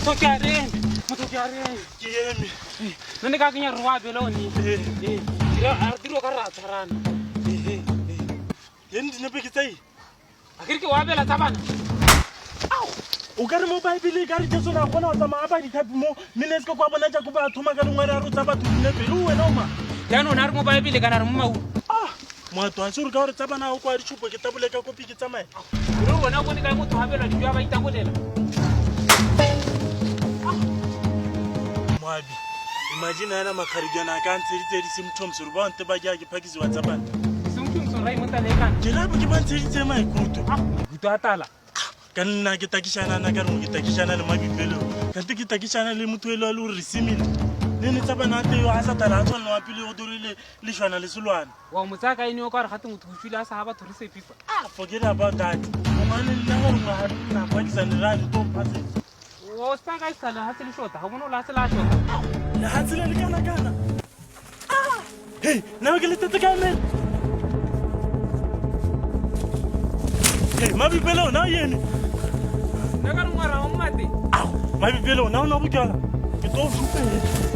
Motho ke a reng, motho ke a reng. Ke eme. Nna ne ka akanya re wa bela one. Ee, a re diro ka re a tshwarana. Ee, yene dinepe ke tsa eng? A ke re ke wa bela tsa bana. O ka re mo Baebele e ka re Jesu na kgona go tsamaya a ba ditlhapi mo mme ne se ka kwa bona Jakobo a thoma ka lengwe a rotsa batho dinepe le wena o mang? Jaanong o ne a re mo Baebele kana a re mo maung? Ah, moato a se gore ka gore tsa bana o kwa ditshupo ke tabole ka kopi ke tsamaye. Re wena o bone kae motho a abelwa dijo a ba itabolela? Moabi, imagine ana makgarijana a ka ntsheditse di-symptoms gore ba nte ba ke a ke phakisiwa tsa bana. Symptoms o ra eng mo tala e kana? Ke ra ke ba ntsheditse maikutlo. Maikutlo a tala. Ka nna ke takišana na ka reng ke takišana le mabipelo kante ke takišana le motho ele a le gore re simile le ne tsa bana te yo a sa tala a tshwanela wa pele go dirile lešwana le selwana. Wa mo tsaya ka ene o ka re gate motho o tswile a sa ga batho re sepipa. Ah, forget about that. O ngwane nna gore ngwa ga nna phakisane ra le to phase. O sa ka sa le ha se le shota, ga bone o la se la shota. Le ha tsela le kana kana. Ah! Hey, nna ke le tetse ka eme. Hey, mabipelo na yene. Nna ka re ngwara o mmate. Ao, mabipelo na o na bojala. Ke tlo supe.